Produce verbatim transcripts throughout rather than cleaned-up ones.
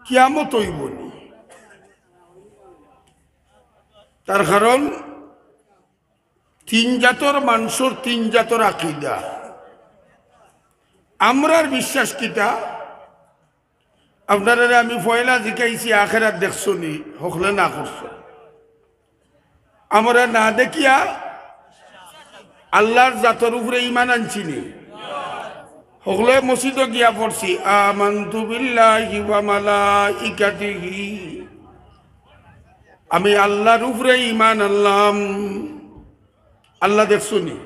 কিয়ামত অইবো নি? তার কারণ তিন জাতর মানষর তিন জাতর আকিদা। আমরার বিশ্বাস কিতা? আপনারারে আমি পয়লা জিকাইছি, আখেরাত দেখছো নি? হকলে না করছো। আমরা না দেখিয়া আল্লার জাতর উপরে ইমান আনছি নি? হকলে মসজিদো গিয়া পড়ছি, "আমানতু বিল্লাহি ওয়া মালাইকাতিহি।" আমি আল্লার উপরে ইমান আনলাম। আল্লা দেখছো নি?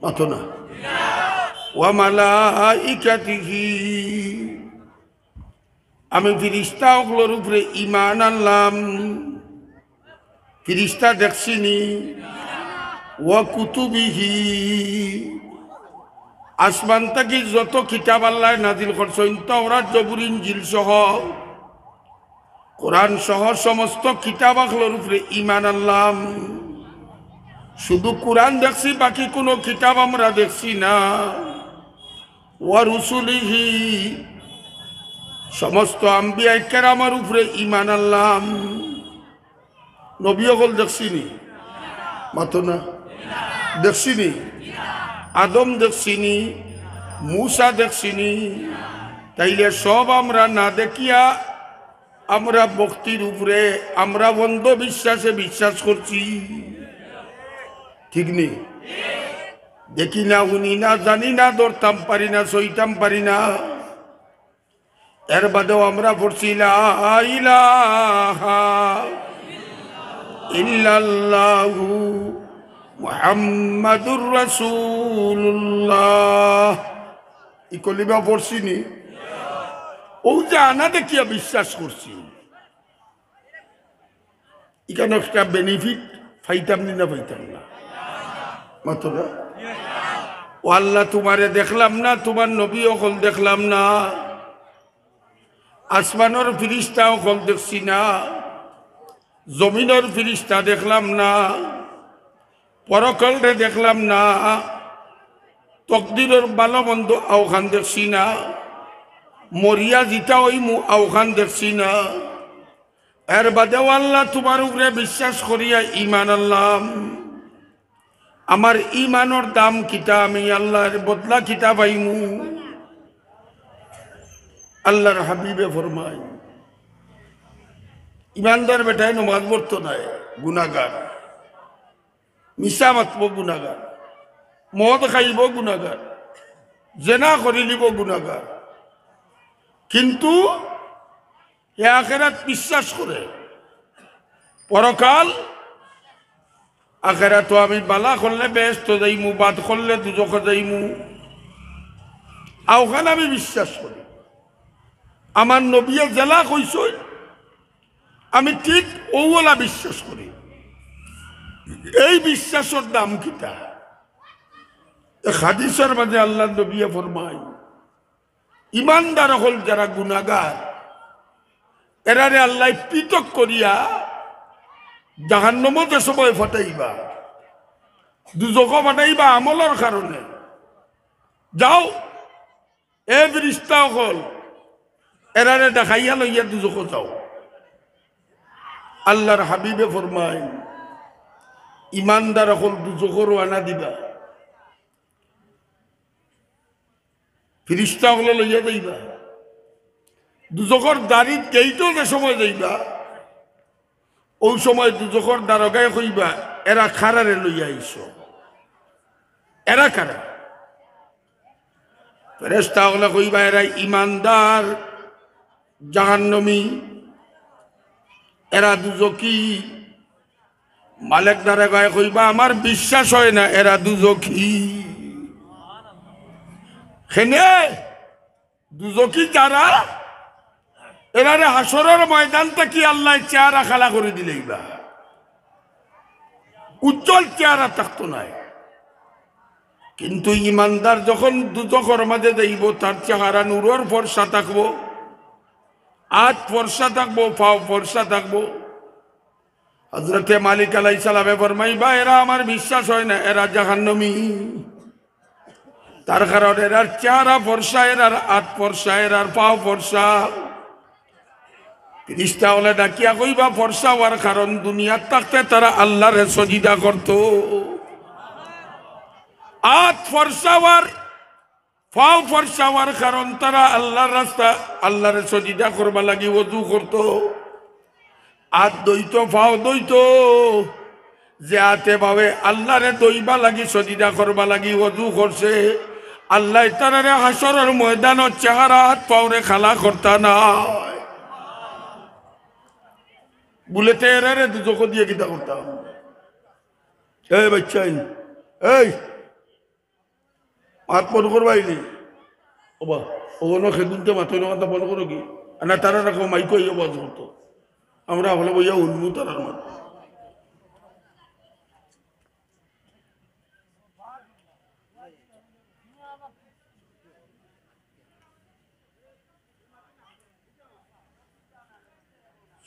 মাতো না। "ওয়া মালাইকাতিহি।" আমি ফিরিস্তা অকলর উপরে ইমান আনলাম। ফিরিস্তা দেখছি নি? "ওয়া কুতুবিহি।" আসমান থাকি যত কিতাব আল্লায় নাজিল করছইন, তাওরাত, জবুর, ইনজিল সহ, কোরআন সহ সমস্ত কিতাব অকলর উপরে ইমান আনলাম। শুধু কোরআন দেখছি, বাকি কুনু কিতাব আমরা দেখছি না। "ওয়া রুসুলিহি", সমস্ত আম্বিয়ায়ে কেরামর উপরে ইমান আনলাম। নবী অকল দেখছি নি? মাতো না। দেখছি নি? আদম দেখছি নি? মুসা দেখছি নি? তাইলে সব আমরা না দেখিয়া আমরা ভক্তির উপরে, আমরা অন্ধবিশ্বাসে বিশ্বাস করছি। ঠিক নি? দেখি না, হুনি না, জানি না, ধরতাম পারি না, সইতাম পারি না। এর বাদেও আমরা পড়ছি, "লা ইলাহা ইল্লাল্লাহু মুহাম্মাদুর রাসূলুল্লাহ।" ই কলিমা পড়ছি নি? অউ যে আনা দেখিয়া বিশ্বাস করছি। ইখান একটা benefit পাইতাম নি না পাইতাম না? মাতো না। "ও আল্লা, তুমারে দেখলাম না, তুমার নবী অকল দেখলাম না, আসমানর ফিরিস্তা অকল দেখছি না, জমিনর ফিরিস্তা দেখলাম না, পরকালরে দেখলাম না, তকদিরর ভালা মন্দ অউখান দেখছি না, মরিয়া যিতা অইমু অউখান দেখছি না। এর বাদেও আল্লা তুমার উপরে বিশ্বাস করিয়া ইমান আনলাম। আমার ইমানর দাম কিতা? আমি আল্লার বদলা কিতা পাইমু?" আল্লার হাবিবে ফরমাইন, ইমানদার বেটায় নমাজ পড়তো নায়, গুনাগার। মিছা মাতবো, গুনাগার। মদ খাইবো, গুনাগার। জেনা করিলিবো, গুনাগার। কিন্তু হে আখেরাত বিশ্বাস করে, পরকাল, আখেরাতো আমি ভালা করলে বেহেস্তো যাইমু, বাদ করলে দুজখো যাইমু, অউখান আমি বিশ্বাস করি। আমার নবিয়ে যেলা কইছইন, আমি ঠিক অউ অলা বিশ্বাস করি। এই বিশ্বাসর দাম কিতা? এক হাদিসর মাঝে আল্লার নবিয়ে ফরমাইন, ইমানদার অকল যারা গুনাগার, এরারে আল্লায় পৃথক করিয়া জাহান্নামো যে সময় ফাটাইবা, দুজখো ফাটাইবা আমলর কারণে। যাও, এ ফিরিস্তা অকল, এরারে ডাকাইয়া লইয়া দুজখো যাও। আল্লার হাবিবে ফরমাইন, ইমানদার অকল দুজখো রওয়ানা দিবা, ফিরিস্তা অকলে লইয়া যাইবা। দুজখর দারিত গেইটো যে সময় যাইবা, অউ সময় দুজখর দারোগায় কইবা, "এরা কারারে লইয়া আইছো? এরা কারা?" ফেরেশতা অকলে কইবা, "এরা ইমানদার জাহান্নামী, এরা দুজখী।" মালেক দারোগায় কইবা, "আমার বিশ্বাস অয় না, এরা দুজখী।" কেনে দুজখী যারা, এরারে হাশরর ময়দান থাকি আল্লায় চেহারা কালা করি দিলাইবা, উজ্জ্বল চেহারা থাকতো নায়। কিন্তু ইমানদার যখন দুজখর মাঝে যাইবো, তার চেহারা নূরর ফর্সা থাকবো, আত ফর্সা থাকবো, পাও ফর্সা থাকবো। হজরতে মালিক আলাইহিস সালামে ফরমাইবা, "এরা আমার বিশ্বাস অয় না, এরা জাহান্নামী।" তার কারণ এরার চেহারা ফর্সা, এরার আত ফর্সা, এরার পাও ফর্সা। ফিরিস্তা অকলে ডাকিয়া কইবা, ফর্সা অওয়ার কারণ দুনিয়াত থাকতে তারা আল্লারে সজিদা করতো। আত ফর্সা অওয়ার, পাও ফর্সা অওয়ার কারণ তারা আল্লার রাস্তা, আল্লারে সজিদা করবার লাগি অজু করতো। আত ধইতো, পাও ধইতো, যে আতে পাওয়ে আল্লারে ধইবার লাগি, সজিদা করবার লাগি অজু করছে, আল্লায় তারারে হাশরর ময়দানো চেহারা আত পাওরে কালা করতা নায়। বুলে তে এরারে দুজখো দিয়া কিতা করতাম? এই বাচ্চাইন, এই, মাত বন্ধ করবা ইনি। ওবা, ও না খেগুনতে মাত অইলো, মাত বন্ধ করো কি? না, তারা রাখো, মাইকো ইয়ে বন্ধ করতো। আমরা হলে বইয়া উঠবো তারার মাত।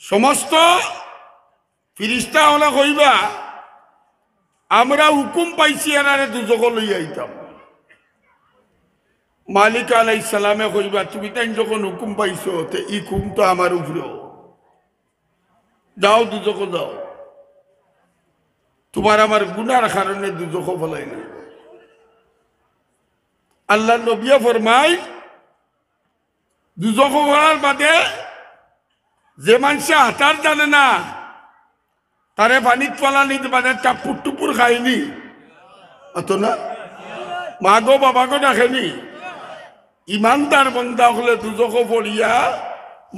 সমস্ত ফিরিস্তা অকলে কইবা, আমরা হুকুম পাইছি এরারে দুজখো লইয়া আইতাম। মালিক আলাইহিস সালামে কইবা, তুমি তাইন যখন হুকুম পাইছো, তে ই হুকুম তো আমার উপরেও। যাও দুজখো যাও, তুমার আমার গুনার কারণে দুজখো ফালাইলাইমু। আল্লার নবিয়ে ফরমাইন, দুজখো ফালার বাদে যে মানষে হাতার জানে না, তারে পানিত ফালানির বাদে টাপুর টুপুর খায়নি, অতো না? মাগো বাবাগো ডাকেনি। ইমানদার বন্দা অকলে দুজখো পড়িয়া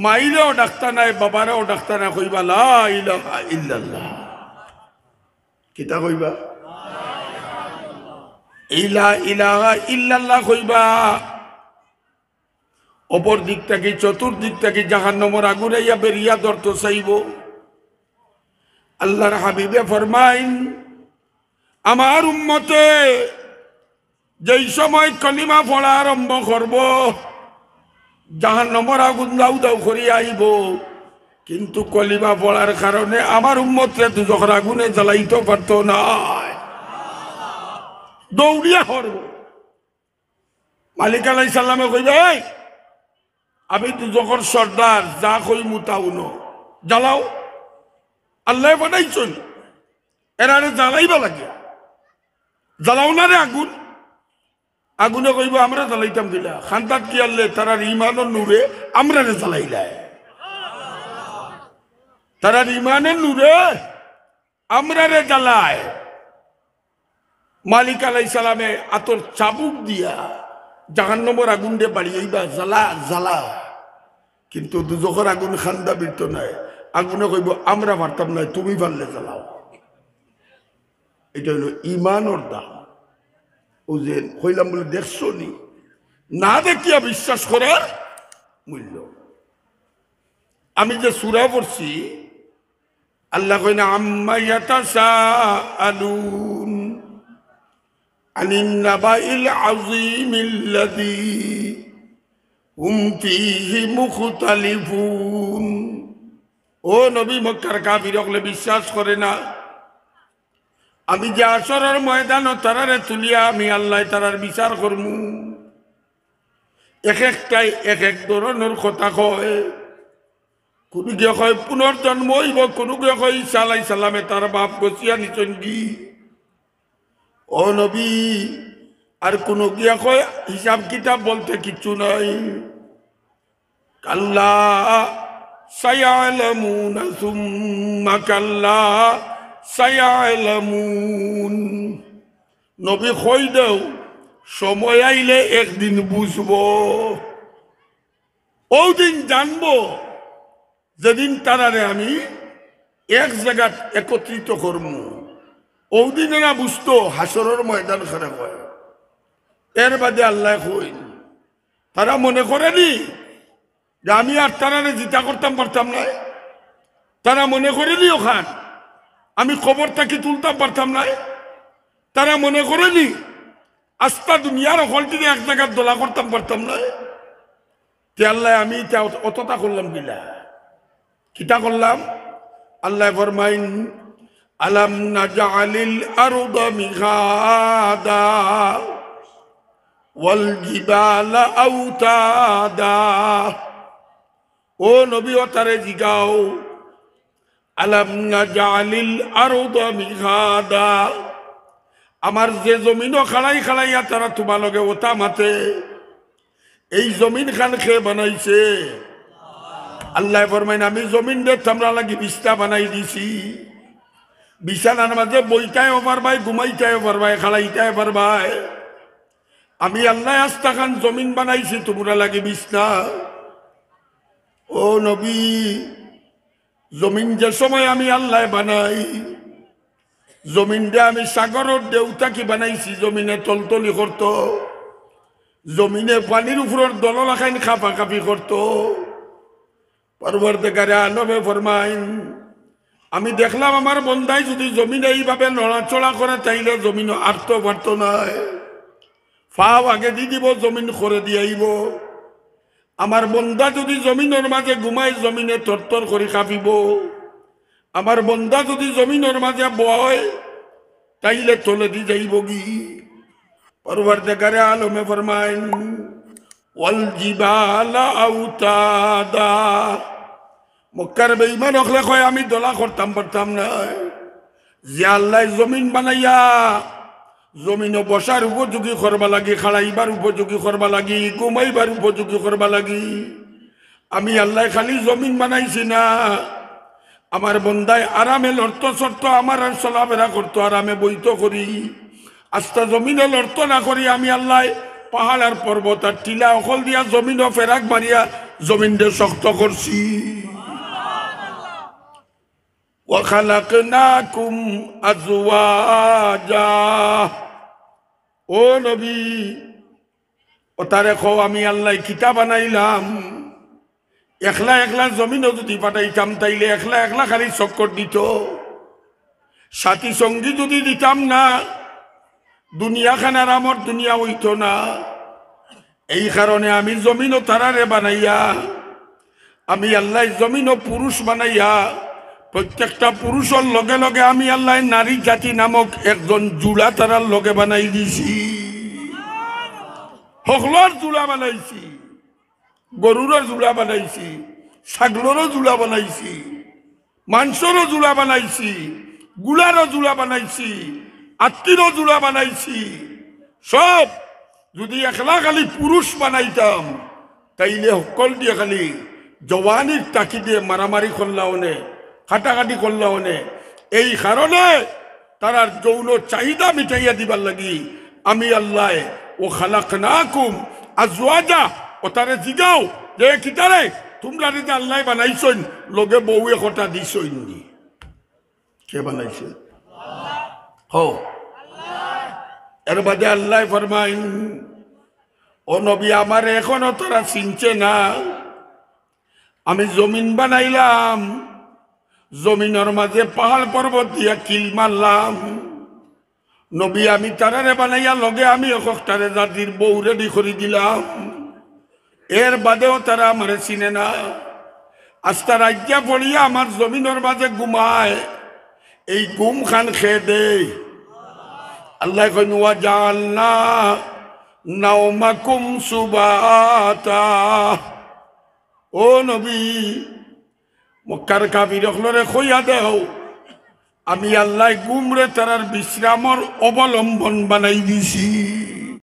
মাইরেও ডাকতা নায়, বাবারেও ডাকতা নায়, কইবা, লা ইলাহা ইল্লাল্লাহ। কিতা কইবা? লা ইলাহা ইল্লাল্লাহ কইবা। অপর দিক থাকি, চতুর্দিক থাকি জাহান্নামর আগুন আইয়া বেড়িয়া ধরতো চাইবো। আল্লার হাবিবে ফরমাইন, আমার উম্মতে যেই সময় কলিমা পড়া আরম্ভ করবো, জাহান্নামর আগুন দাউ দাউ করি আইবো, কিন্তু কলিমা পড়ার কারণে আমার উম্মতরে দুজখর আগুনে জ্বালাইতো পারতো নায়, দৌড়িয়া হরবো। মালিক আলাইহিস সালামে কইবা, এই, আমি দুজখর সর্দার, যা কইমু তা হুনো, জ্বালাও। আল্লায় পাঠাইছইন এরারে জ্বালাইবা লাগিয়া, জ্বালাও না রে আগুন। আগুনে কইবো, আমরা জ্বালাইতাম কিলা? কান্দাত কিয়াল্লে তারার ইমানর নূরে আমরারে জ্বালাইলায়। তারার ইমানর নূরে আমরারে জ্বালায়। মালিক আলাইহিস সালামে আতর চাবুক দিয়া জাহান্নামর আগুনরে বাড়িয়াইবা, জ্বালা, জ্বালা। কিন্তু দুজখর আগুন কান্দা বিরতো নায়। আগুনে কইবো, আমরা পারতাম নায়, তুমি পারলে জ্বালাও। ইটা অইলো ইমানর দাম। অউ যে কইলাম বুলে, দেখছো নি? না দেখিয়া বিশ্বাস করার মূল্য। আমি যে সূরা পড়ছি, আল্লায় কইন, আম্মা ইয়াতাসাআলুন আনিন নাবাইল আযীমিল্লাযী হুম ফীহি মুখতালিফুন। ও নবী, মক্কার কাফির অকলে বিশ্বাস করে না, আমি যে হাশরর ময়দানো তারারে তুলিয়া আমি আল্লায় তারার বিচার করমু। এক একটায় এক এক ধরনর কথা কয়। কুনুগিয়ে কয় পুনর্জন্ম অইবো, কুনুগিয়ে কয় ঈসা আলাইহিস সালামে তার বাপ গছিয়া নিছইনগি। ও নবী, আর কুনুগিয়ে কয় হিসাব কিতাব বলতে কিচ্ছু নাই। কাল্লা সায়ালামুনা সুম্মা কাল্লা সায়ালামুন। নবী, কই দেও, সময় আইলে একদিন বুঝবো। অউ দিন জানবো, যেদিন তারারে আমি এক জাগাত একত্রিত করমু, অউ দিন এরা বুঝতো হাশরর ময়দান কারে কয়। এর বাদে আল্লায় কইন, তারা মনে করেনি যে আমি আর তারারে জিতা করতাম পারতাম নায়? তারা মনে করেনি অখান আমি কবর থাকি তুলতাম পারতাম নায়? তারা মনে করেনি আস্তা দুনিয়ার হকলটিরে এক জাগাত দলা করতাম পারতাম নায়? তে আল্লায় আমি ইতা অত-, অততা করলাম কিলা? কিতা করলাম? আল্লায় ফরমাইন, আলাম নাজআলিল আরদা মিহাদা ওয়াল জিবালা আওতাদা। ও নবী, অতারে জিগাও, আলাম নাজআলিল আরদা মিহাদা, আমার যে জমিনো খাড়াই খাড়াইয়া তারা তুমার লগে অতা মাতে, এই জমিন খান কে বানাইছে? আল্লায় ফরমাইন, আমি জমিনরে তুমরার লাগি বিছনা বানাই দিছি। বিছানার মাঝে বইতায়ও পারবায়, ঘুমাইতায়ও পারবায়, খাড়াইতায়ও পারবায়। আমি আল্লায় আস্তা খান জমিন বানাইছি তুমরার লাগি বিছনা। ও নবী, জমিন যে সময় আমি আল্লায় বানাই, জমিনরে আমি সাগরর ঢেউ থাকি বানাইছি, জমিনে তলতলি করতো, জমিনে পানির উপরর দলরাখাইন কাঁপাকাঁপি করতো। পরওয়ারদিগারে আলমে ফরমাইন, আমি দেখলাম আমার বন্দায় যুদি জমিনে এইভাবে নড়াচড়া করে, তাইলে জমিনও আটতো পারতো নায়। পাও আগেদি দিবো, জমিন খরেদি আইবো। আমার বন্দা যুদি জমিনর মাঝে ঘুমায়, জমিনে থরথর করি কাঁপিবো। আমার বন্দা যুদি জমিনর মাঝে বয়, তাইলে তলেদি যাইবোগি। পরওয়ারদিগারে আলমে ফরমাইন, "ওয়াল জিবালা আওতাদা।" মক্কার বেঈমান অকলে কয়, "আমি দলা করতাম পারতাম নায়।" যে আল্লায় জমিন বানাইয়া, জমিনো বসার উপযোগী করবার লাগি, খাড়াইবার উপযোগী করবার লাগি, ঘুমাইবার উপযোগী করবার লাগি, আমি আল্লায় খালি জমিন বানাইছি না, আমার বন্দায় আরামে লড়তো চড়তো, আমার আর চলাফেরা করতো, আরামে বইতো করি। আস্তা জমিনে লড়তো না করি, আমি আল্লায় পাহাড় আর পর্বত আর টিলা অকল দিয়া জমিনও ফেরাক মারিয়া জমিনরে শক্ত করছি। ওয়া খালাকনাকুম আজওয়াজা। ও নবী, অতারে কও আমি আল্লায় কিতা বানাইলাম? একলা একলা জমিনো যুদি পাঠাইতাম, তাইলে একলা একলা খালি চক্কর দিতো। সাথী সঙ্গী যুদি দিতাম না, দুনিয়া খান আরামর দুনিয়া অইতো না। এই কারণে আমি জমিনো তারারে বানাইয়া, আমি আল্লায় জমিনো পুরুষ বানাইয়া, প্রত্যেকটা পুরুষর লগে লগে আমি আল্লায় নারী জাতি নামক একজন জুড়া তারার লগে বানাই দিছি। হকলর জুড়া বানাইছি, গরুরও জুড়া বানাইছি, ছাগলরও জুড়া বানাইছি, মানষরও জুড়া বানাইছি, গুড়ারও জুড়া বানাইছি, আত্তিরও জুড়া বানাইছি। সব যুদি একলা খালি পুরুষ বানাইতাম, তাইলে হকলদিয়ে খালি জওয়ানির তাকিদে মারামারি করলা অনে, কাটাকাটি করলা অনে। এই কারণে তারার যৌন চাহিদা মিটাইয়া দিবার লাগি আমি আল্লায়, "ওয়া খালাকনাকুম আজওয়াজা", অতারে জিগাও যে, "কিতারে, তুমরারে যে আল্লায় বানাইছইন, লগে বউ একটা দিছইন নি?" কে বানাইছে? হো। এর বাদে আল্লায় ফরমাইন, "ও নবী, আমারে এখনো তারা চিনছে না। আমি জমিন বানাইলাম, জমিনর মাঝে পাহাড় পর্বত দিয়া কিল মারলাম। নবী, আমি তারারে বানাইয়া লগে আমি হকলটারে জাতির বউ ready করি দিলাম। এর বাদেও তারা আমারে চিনে না। আস্তা রাইত পড়িয়া আমার জমিনর মাঝে ঘুমায়, এই ঘুম খান কে দেয়?" আল্লায় কইন, "ওয়া জাআলনা নাওমাকুম সুবাতা।" ও নবী, মক্কার কাফির অকলরে কইয়া দেও, আমি আল্লায় ঘুমরে তারার বিশ্রামর অবলম্বন বানাই দিছি।